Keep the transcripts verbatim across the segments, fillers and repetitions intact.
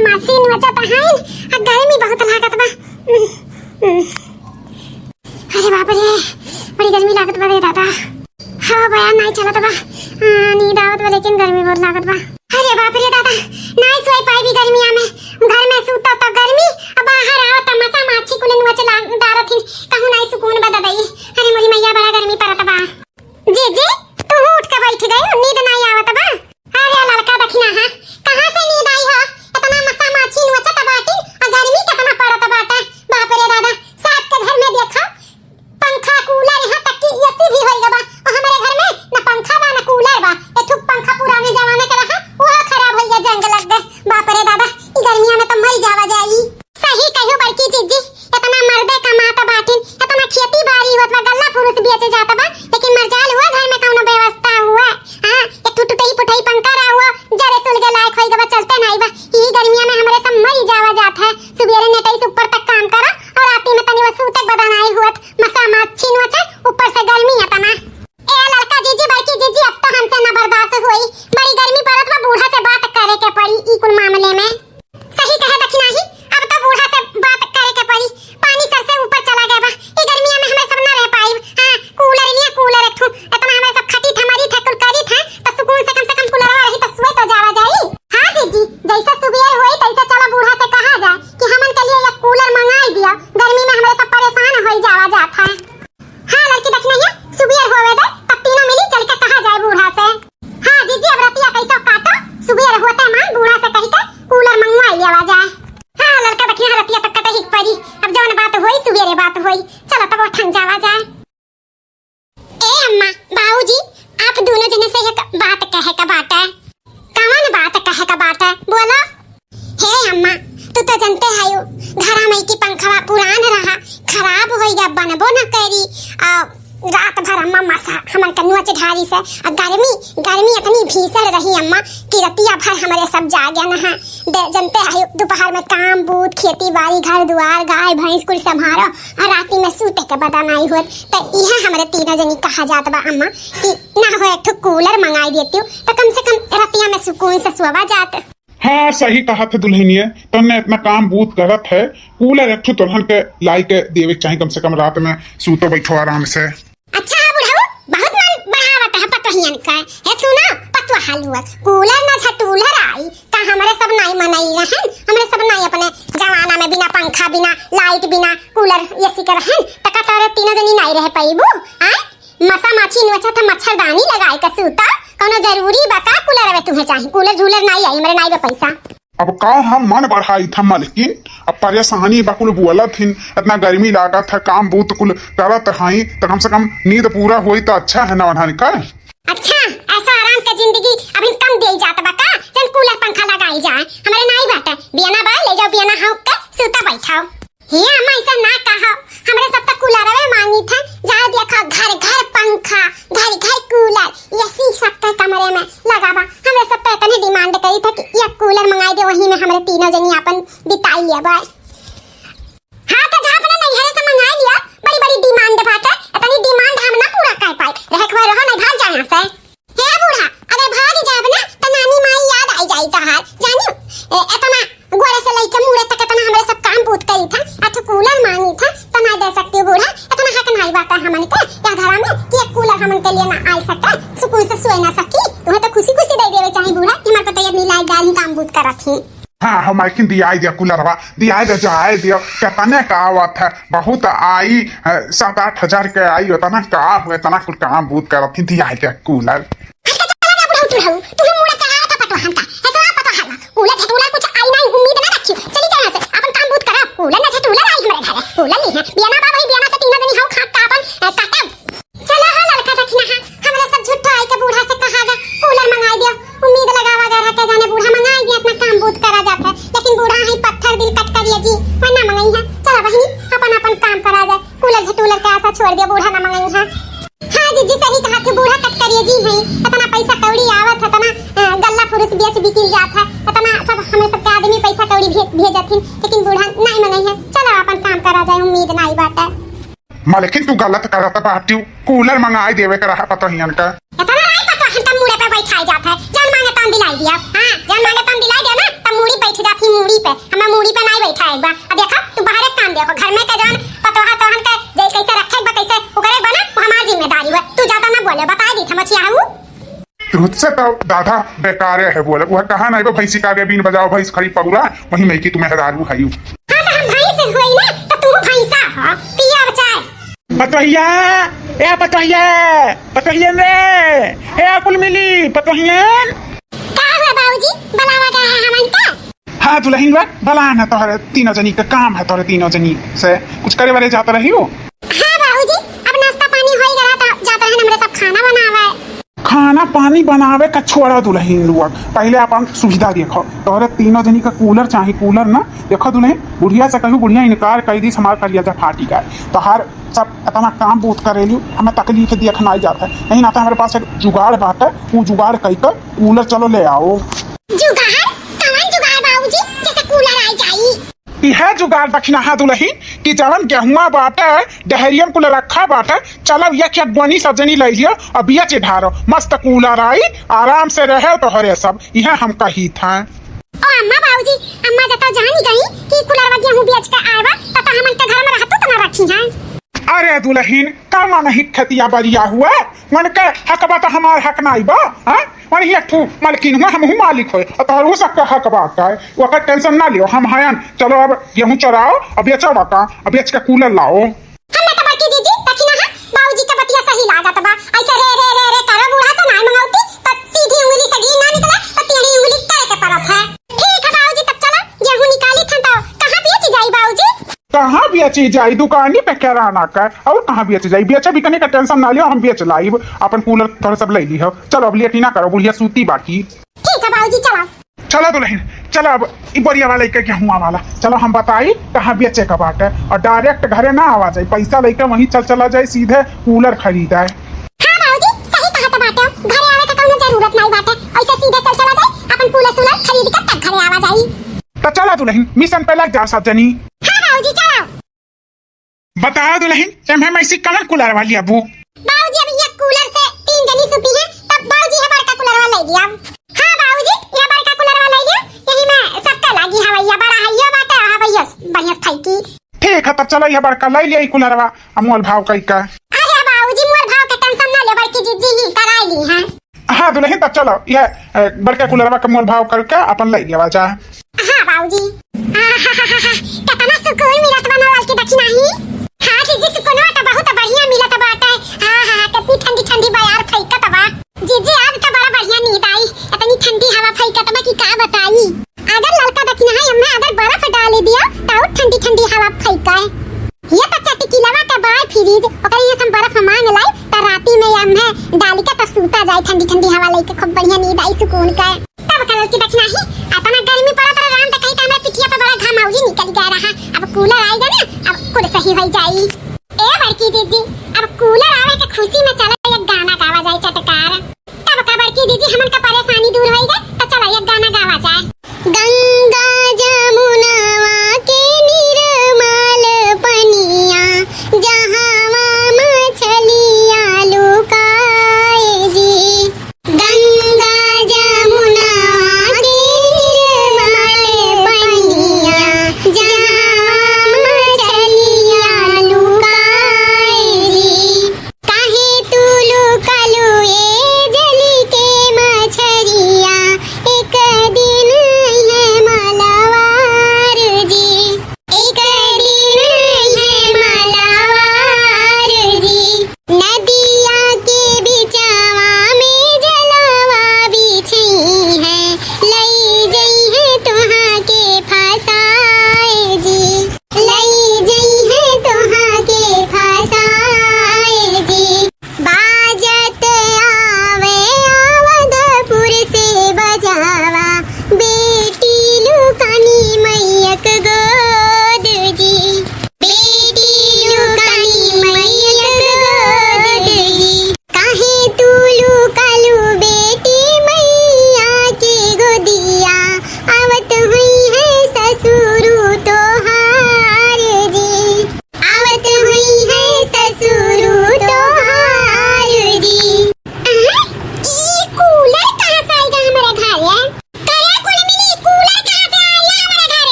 मासी नोचत हईन, आ गर्मी बहुत लागत बा। उम, उम। अरे बाप रे, बड़ी गर्मी लागत बा रे दादा। हवा बयार नाई चलत बा। आ, नींद आवत बा, लेकिन गर्मी बहुत लागत बा। अरे बाप रे दादा, नाई सोई पाई भी गर्मिया में। घर में सूता त गर्मी, अब बाहर आओ त मसा माछी कुल नोच ला-, डारत हिन। कहूँ नाई सुकून बा ददई। अरे मोरी मैया, बड़ा गर्मी पड़त बा। जीजी, तू उठ के बैठ गई, नींद नाई आवत बा? अरे ललका दखिनहा, कहाँ से नींद आई हो? इतना मसा माछी नोचत बाटी, आ गर्मी कितना पड़त बाटे। बाप रे दादा, सबके घर में देखा, पंखा, कूलर, यहाँ तक कि एसी भी होई गवा। और हमारे घर में न पंखा बा, न कूलर बा। एक ठो पंखा पुराने जमाने के रहा, वो खराब होई गवा, जंग लग गए। बाप रे दादा, ई गर्मिया में तो मर जावा जाई। सही कहियो बड़की जीजी, इतना मर्दे कमात बाटिन, इतना खेती बाड़ी होत बा, गल्ला फुरुस बेचे जात बा, लेकिन मरजाल हुआ घर में कौनो व्यवस्था हुआ। हाँ, एक ठो टुटही फुटही पंखा रहा हुआ, जरे सुलगे लायक होई गवा, चलते नाई बा। ई गर्मिया में हमरे सब मरी जावा जात है। सुबेरे नेटई से ऊपर तक काम करो और राती में तनी वो सूते बदनाई हुअत, मसा माछी नोचे, ऊपर से गर्मी इतना। ए ललका जीजी, बड़की जीजी, अब तो हमसे न बर्दाश्त होई, बड़ी गर्मी पड़त बा, बूढ़ा से बात करे के पड़ी ई कुल मामले में। सही कहे दखिनही, अब तो बूढ़ा से बात करे के पड़ी। पानी सर से ऊपर चला गया बा। ई गर्मिया में हमें सब ना रह पाई। हाँ, कूलर लिया, कूलर एक ठो। इतना हमें सब खटी थे, मरी थे, कुल करी थे, तो सुकून से कम से कम कूलरवा रही तो सोए तो जावा जाई। हाँ जीजी, जैसा सुबेर होई तैसे चला बूढ़ा से कहा जाए कि हमन के लिए एक कूलर मंगाई दिया, गर्मी में हमें सब परेशान होई जावा जात है। हाँ लड़की दखिनहा, सुबेर होवे दे, तब तीनों मिली चल के कहा जाए बूढ़ा से। हाँ जीजी, अब रतिया कैसो काटो, सुबेर होते मान बूढ़ा से कही के कूलर मंगवाई लेवा जाए। हाँ ललका दखिनहा, रतिया तक कटही के परी, अब जौन बात होई सुबेरे बात होई। चलो तब ठन जावा जाए। ए अम्मा, बाबूजी, आप दोनों जने से एक बात कहे का बाटे। कवन बात कहे का बाटे, बोलो। हे अम्मा, तू तो जनते हयो, घरा में की पंखवा पुरान रहा, खराब होई गया, बनबो न करी। आ, रात भर अम्मा मसा हमन के नोच ढारी से, आ गर्मी, गर्मी इतनी भीषण रही अम्मा कि रतिया भर हमरे सब जागे न है। दे, जनते हयो, दोपहर में काम बूत, खेती बाड़ी, घर दुआर, गाय भैंस कुल संभारो, आ राती में सूते के बदनाई होत। त इहे हमरे तीनों जनी कहा जात बा अम्मा कि ना हो एक ठो कूलर मंगाई देती, त कम से कम रतिया में सुकून से सोवा जात। हाँ, सही कहत है दुल्हनिया, तन्ने इतना काम बूत करत है, कूलर एक ठो तोहन के लाई के देवे के चाही, कम से कम रात में सूतो बैठो आराम से। अच्छा है बुढ़ऊ, बहुत मन बढ़ावत है पतोहियन का। हे सुनो, पतोहा लोग, कूलर ना झटूलर आई, का हमरे सब नाई मनई रहन, हमरे सब नाई अपने जमाना में बिना पंखा, बिना लाइट, बिना कूलर, एसी के रहन, त का तोरे तीनों जनी नाई रह पईबू? आय? मसा माछी नोचत है, मच्छरदानी लगाए के सूता। कौनो जरूरी बा का कूलर? अबे तुम्हें चाही कूलर झूलर नाई आई, हमरे नाई बा पैसा। अब का हम मन बढ़ाई था मलकिन, अब परेशानी बा कुल बोलत हिन, इतना गर्मी लागत है, काम बूत कुल करत हई, त कम से कम नींद पूरा होई त अच्छा है ना ओन्हन का। अच्छा, ऐसा आराम के जिंदगी अभी कम देई जात बा का? जन कूलर पंखा लगाई जाए, हमरे नाई बाटे, बियना बा, ले जाओ बियना हौंक के सूता बैठाओ। हे अम्मा, ऐसा ना कहा, हमरे सब त कूलरवे मांगी थे। जाओ देखा, घर घर पंखा, घर घर कूलर, एसी सबके कमरे में लगा बा। हमरे सब त इतनी डिमांड करी थे कि एक कूलर मंगाई दे, वही में हमरे तीनों जनी आपन बिताई लेबे। हाँ, तो जा अपने नैहरे से मंगाई लिया, बड़ी बड़ी डिमांड बाटे, इतनी डिमांड हम ना पूरा कर पाए। रहे के रहो, नहीं भाग जाए यहाँ से। हे बूढ़ा, अगर भाग जाब ना, त नानी माई याद आई जाई तहार। जानी, ए, एतना गोड़े से लइके मुड़े तक एतना हमरे सब काम बूत करी था, आ तू कूलर मांगी था, त ना दे सकती बूढ़ा। एतना हक नाई बाटे हमन के, या घरा में कि एक कूलर हमन के लिए ना आ सके, सुकून से सोए ना सकी। तुम्हें तो खुशी खुशी दे देवे चाही बूढ़ा, कि हमारे पता ये इतनी लाइट डाली काम बूत करत ही। हाँ, हम आखिन दियाई दिया कूलरवा, दियाई दे, जाए दियो, कितने का आवत है, बहुत आई, अ, सात आठ हजार के आई, उतना का हो, इतना कुल काम बूत करत ही, दियाई दिया कूलर। हट के चला जा बुढ़ऊ तुढ़ऊ, तू मुड़ा चढ़ाया था पटवा हमका, ऐसा पता हला, कूलर झटूलर कुछ आई नहीं, उम्मीद ना रखी, चली जा यहाँ से, अपन काम बूत करा, कूलर ना झटूलर आई हमारे घर, कूलर नहीं है, बियाना बा वही बियाना से तीनों जनी हऊ खा का अपन, अ, काटब। चला हो ललका दखिनहा, हमरा सब झूठो आई के बूढ़ा से कहा जा, कूलर मंगाई दियो। उम्मीद लगावा जा रहा के जाने बूढ़ा मंगाई दिया, इतना काम बूत करा जात है, लेकिन बूढ़ा है पत्थर दिल कट करिए जी, वरना मंगाई है। चला बहिनी, अपन अपन काम करा जाए, कूलर झटूलर के आशा छोड़ दियो, बूढ़ा ना मंगाई है। हाँ जीजी, सही कहा थे, बूढ़ा कट करिए जी है, इतना पैसा कौड़ी आवत है, इतना, अ, गल्ला फुरुस बेच बिकिल जात है, इतना सब हमें सबके आदमी पैसा कौड़ी भे-, भेजत ही, लेकिन बूढ़ा नहीं मंगाई है। चला अपन काम करा जाए, उम्मीद नहीं बाटे। मलकिन, तू गलत करत बाटिउ, कूलर मंगाई देवे के रहा पतोहियन का। इतना नहीं पता, हम तब मुड़े पे बैठाई जात है, जौन मांगे तौन दिलाई दिया। हाँ, जौन मांगे तौन दिलाई दिया ना, तब मुड़ी बैठ जात ही। मूड़ी पे, हमार मूड़ी पे नाहीं बैठा है एक बार। अब देखा, तू बाहरे काम देखो, घर में के जौन पतोहा तोहन के जे कैसे रखे बा, कैसे ओकरे बना, वो हमार जिम्मेदारी हुआ। तू ज्यादा ना बोले, बताइ दी था मछिया हूँ। तुझसे तो दादा बेकारे है बोले, वह कहा नहीं बा, भैंसी का आगे बीन बजाओ, भैंस खड़ी पगुरा, वही में की तुम्हें हरारू है यू। हाँ, तो हम भैंस हुई ना, तो तू भैंसा हो, पिया बचाए। पतोहिया, ए पतोहिया, पतोहिया रे, ए कुल मिली, पतोहिया। का हुआ बाबूजी, बुलावा गया है हमन का? हाँ दुलहिन बा, भला न तोहरे तीनों जनी के काम है, तोहरे तीनों जनी से कुछ करे वाले जात रही हो? हाँ बाबूजी, अब नाश्ता पानी होई गया तो जात रहे हमरे सब खाना बनावे। खाना पानी बनावे का छोड़ा दुलहिन लोग, पहले अपन सुविधा देखो। तोहरे तीनों जनी का कूलर चाही, कूलर ना। देखो दुलहिन, बुढ़िया से कहू, बुढ़िया इनकार कर दी, हमार कलिया फाटी का। तोहार सब इतना काम बहुत करेलू, हमें तकलीफ देख नाई जात है। नहीं ना तो हमारे पास एक जुगाड़ बात है, वो जुगाड़ कई कर कूलर चलो ले आओ। जुगाड़? कौन जुगाड़ बाबूजी, जैसे कूलर आ जाई? इहे जुगाड़ दखिना है दुलहिन कि जवन गेहुआ बाटे, डहरियन कुल रखा बाटे, चलो एक एक गोनी सब जनी ले लियो और बेच धारो, मस्त कूलर आई, आराम से रहे तोहरे सब, इहे हम कही था। ओ अम्मा बाबूजी, अम्मा जब जानी गई कि कुलरवा गेहूं बेच के आए बा, तब तो हमन के घर में रहतू तो ना रखी हैं। अरे दुलहिन, कामा नहीं खतिया बरिया हुआ, मन के हक बा तो हमार हक नाई बा, हाँ? मन ही एक ठू मालकिन हुआ, हमहू मालिक होए, और तोहरो सबके हक बा का है, ओकर टेंशन ना लियो, हम हयन। चलो अब गेहूं चराओ, अब बेचो बा का, अब बेच के कूलर लाओ। हम ना तो बड़की जीजी, देखी ना है, बाबूजी के बतिया सही लागत बा, ऐसे रे रे रे रे करो, बूढ़ा से नाई मंगौती, तो सीधी उंगली से घी ना निकले, तो टेढ़ी उंगली करे के पड़त है। ठीक है बाबूजी, तब चलो गेहूं निकाली थन, तो कहाँ बेची जाई बाबूजी? कहाँ बेची जाई? दुकानी पे किराना का, और कहाँ बेची जाई? बेचे बिकने का टेंशन ना लियो, हम बेच लाइब, अपन कूलर तोहरे सब ले ली हो। चलो अब लेटी ना करो, बुढ़िया सूती बाकी। ठीक है बाबूजी, चलो। चलो दुलहिन, चलो अब ई बोरिया वाला लेके गेहुआ वाला, चलो हम बताई कहाँ बेचे का बाटे, और डायरेक्ट घरे ना आवा जाए, पैसा लेके वहीं चल चला जाए सीधे कूलर खरीदाए। हाँ बाबूजी, सही कहत बाटे, घरे आवे के कौनो जरूरत नहीं बाटे, ऐसे सीधे चल चला जाए, अपन कूलर सूलर खरीद के तब घरे आवा जाई। तो चला दुलहिन, मिशन पे लग जाओ सब जनी। हाँ बाबूजी, चलो। बताओ दुलहिन, एम्हे में से कवन कूलरवा लियाबू? बाबूजी, अब ये कूलर से तीन जनी सुती हैं, तब बाबूजी ये बड़का कूलरवा ले लिया। हाँ बाबूजी, ये बड़का कूलरवा ले लिया, यही में सबका लागी हवैया, बड़ा हइया बाटे, हवैया बढ़िया फैकी। ठीक है, तब चलो ये बड़का ले लिया ई कूलरवा, आ मोल भाव कई का। अरे बाबूजी, मोल भाव के टेंशन ना ले, बड़की जीजी ही कराई ली हैं। हाँ दुलहिन, तब चलो, ये, ए, बड़का कूलरवा के मोल भाव करके अपन ले लेवा जा। हाँ बाबूजी। आहाहाहा, कितना सुकून मिलत बा ना ललकी दखिना ही। हाँ जीजी, सुकूनवा तो बहुत बढ़िया मिलत बाटे। आहा, कितनी ठंडी ठंडी बयार फैकत बा। जीजी, आज तो बड़ा बढ़िया नींद आई, इतनी ठंडी हवा फैकत बा कि का बताई। अगर ललका दखिना ही, एम्मे अगर बर्फ डाल दिया, तो और ठंडी ठंडी हवा फैकाए। ये तो चटकिलवा के बाय फ्रिज, ओकरे ये हम बर्फ मांग लाई, त राती में ये हमें डाल के तो सूता जाए, ठंडी ठंडी हवा लेके खूब बढ़िया नींद आई सुकून का। तब कलर की देखना ही, इतना गर्मी पड़त रहा, राम त कहीं त हमरा पिठिया पे बड़ा घाम औरी निकल गया रहा। अब कूलर आएगा ना, अब कुल सही हो जाई। ए बड़की दीदी, अब कूलर आवे के खुशी में चला एक गाना गावा जाए चटकार। तब का बड़की दीदी, हमन का परेशानी दूर होई गए, तो चला एक गाना गावा जाए। गंगा जमुनवा के निर्मल पनिया, जहवा मछलिया लुकाए जी। गंगा जमुनवा के निर्मल पनिया, जहवा मछलिया लु-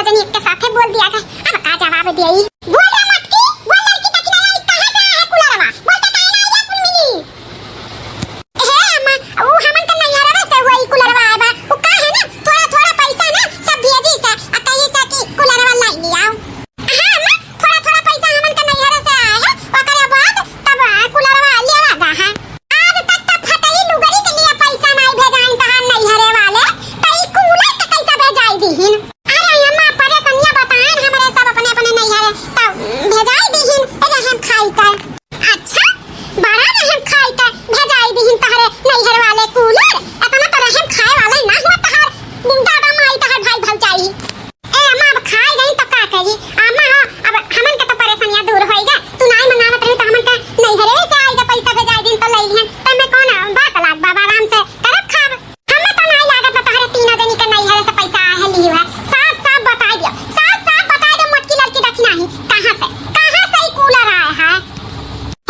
जनी एक के साथे बोल दिया गए, अब का जवाब देई? बोल रे मटकी, बोल लड़की दखिना वाली, कहाँ से आए है कुलरवा? बोल तो काहे ना आइया कुल मिली? हे अम्मा, ऊ हमन के नैहरवे से हुआ ई कुलरवा आए बा। ऊ का है ना, थोड़ा थोड़ा पैसा ना सब भेजी से, आ कही से कि कुलरवा लाई ले आओ। हाँ अम्मा, थोड़ा थोड़ा पैसा हमन के नैहरे से आए है, ओकरे बाद तब, आ, कुलरवा लेवा गा है। आज तक त फटई लुगरी के लिए पैसा नाई भेजाइन तहार नैहरे वाले, त ई कूलर के कैसे भेजाई दीहिन? अरे अम्मा, परेशानिया बताएन हमरे सब अपने अपने नैहरे, त भेजाई दीहिन रहम खाई कर। अच्छा, बड़ा रहम खाई कर भेजाई दीहिन तहरे नैहर वाले कूलर, इतना तो रहम खाए वाला ही ना हुआ तहार दादा माई, तहार भाई भौजाई। ए अम्मा, अब खाए गई तो का करी? अम्मा हो, अब हमन के तो परेशानियां दूर होई गा। तू नाई मंगावत रही तो हमन के नैहरे से आई के पैसा भेजाई दिन तो ले लिहन। तब में कौन बात लाग बाबा, आराम से करब खाब। हमें तो नाई लागत बा तोहरे तीनों जनी के नैहरे से पैसा आए है, लियो है। साफ साफ बताई दियो, साफ साफ बताई दे मोटकी लड़की दखिना ही, कहाँ से, कहाँ से ई कूलर आए है?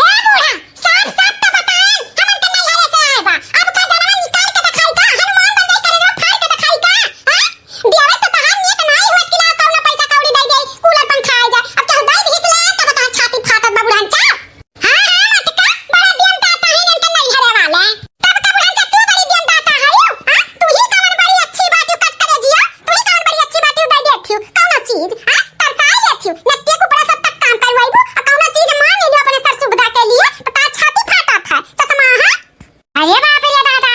हे बूढ़ा, साफ साफ तो बताए, हमन के नैहरे से आए बा। अब का जनवा निकाल के दिखाई का? हनुमान बन जाई, करेजवा फाड़ के दिखाई का? हैं? देवे तो तहार नीक नाई होत कि ना कौनो पैसा कौड़ी दे दे, कूलर पंखा आ जा। अब केहू दे दिहिस ले, तब तहार छाती फाटत बा बुढ़न चा। हाँ, हाँ, मटका, बड़ा दियन दाता है इनके नैहरे वाले। तब का बुढ़न चा तू बड़ी दियन दाता है यू? हाँ? तू ही कवन बड़ी अच्छी बात यू कट करे जिया? तू ही कवन बड़ी अच्छी बात यू दे देत यू? कौनो चीज, हाँ? तरसाई लेत यू। नट्टे कुपड़ा सब तक काम करवाइबू, और कौनो चीज मांग लियो अपने सर सुविधा के लिए, तो तार छाती फाटत है। चश्मा, हाँ? अरे बाप रे दादा,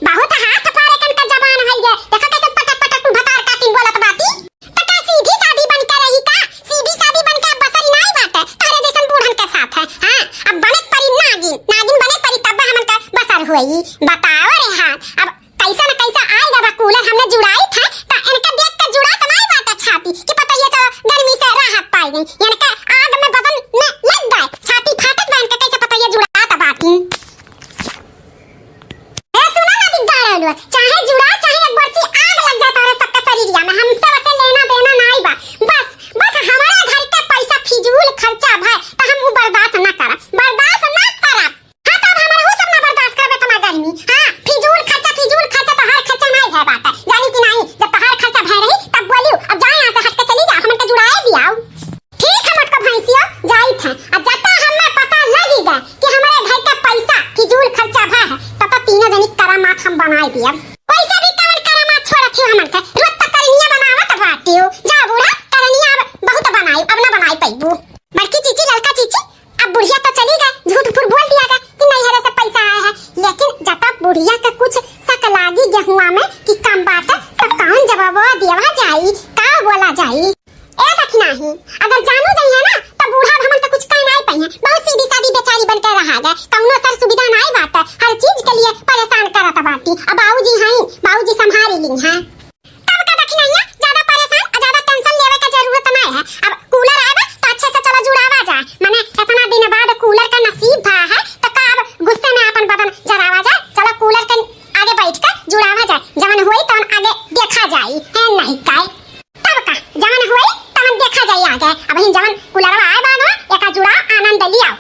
बहुत हाथ पारे कन का जबान है ये। देखा कैसे पटक पटक भतार काटिन बोलत बाटी। त का सीधी सादी बन के रही का? सीधी सादी बन के बसर नाई बाटे। तहरे जैसन बूढ़न के साथ है। हाँ, अब बने परी नागिन, नागिन बने परी तब हमन का बसर होई। बताओ रे हाँ, अब कैसा न कैसा आए जब कूलर हमने जुड़ाई था, त इनका देख के जुड़ात नाई बाटे छाती कि पता ये चलो गर्मी से राहत पाई गई। इनका आग में बदन में लग गए, छाती फाटत बा इनका, कैसे पता ये जुड़ात बाटी। ए, सुना ना, दिग्गा रहलू, चाहे जुड़ा, चाहे एक बरसी आग लग जाता है सबके शरीरिया में, हमसे वैसे लेना देना नाई बा। बस, बस हमारा घर के पैसा फिजूल खर्चा भाई, तो हम वो बर्दाश्त ना करब, बर्दाश्त ना करब। हाँ, तब हमारा वो सब ना बर्दाश्त करबे, तुम्हार गर्मी। हाँ, फिजूल खर्चा, फिजूल खर्चा, तोहार खर्चा नाई है बात है, जानी कि नाई? जब तोहार खर्चा भय रही, तब बोलियो, अब जाए यहाँ से हट के चली जाओ, हमन के जुड़ाए दियाओ। ठीक है मोटका भैंसिया, जाइत है। आ जता हमें पता लगी गए कि हमारे घर का पैसा फिजूल खर्चा भा है, तब तो तीनों जनी करामात हम बनाए दिया। वैसे भी कवन करामात छोड़त ही हमन के, रोज तो करनिया बनावत बाटियो। जा बूढ़ा, करनिया अब बहुत बनाई, अब ना बनाई पैबू। बड़की चीची, लड़का चीची, अब बुढ़िया तो चली गए, झूठ फूट बोल दिया गए कि नैहरे से पैसा आया है, लेकिन जता बुढ़िया के कुछ शक लागी गेहुआ में कि कम बात है, तो कौन जवाब देवा जाई, का बोला जाई? ए दखिनाही, अगर जानो जइहे ना, त बूढ़ा हमन के कुछ कह नाई पइहे। बहुत सीधी सादी बेचारी बन के रहा गए, कौनो सर सुविधा नाई बाटे, हर चीज के लिए परेशान करत बाटी। अब बाबूजी हैं, बाबूजी संभारी ली हैं। तब का दखिनाहिया, ज्यादा परेशान और ज्यादा tension लेवे के जरूरत नाई है। अब कूलर आए बा, तो अच्छे से चलो जुड़ावा जाए। माने इतना दिन बाद कूलर का नसीब भा है, तो का अब गुस्से में अपन बदन जरावा जाए? चलो कूलर के आगे बैठ कर जुड़ावा जाए, जवन होई तवन आगे देखा जाई, है नहीं काय? तब का, जवन होई तवन देखा जाई आगे। अबहिन जवन कुलरवा आए बा ना, एका जुड़ाव, आनंद लियाओ।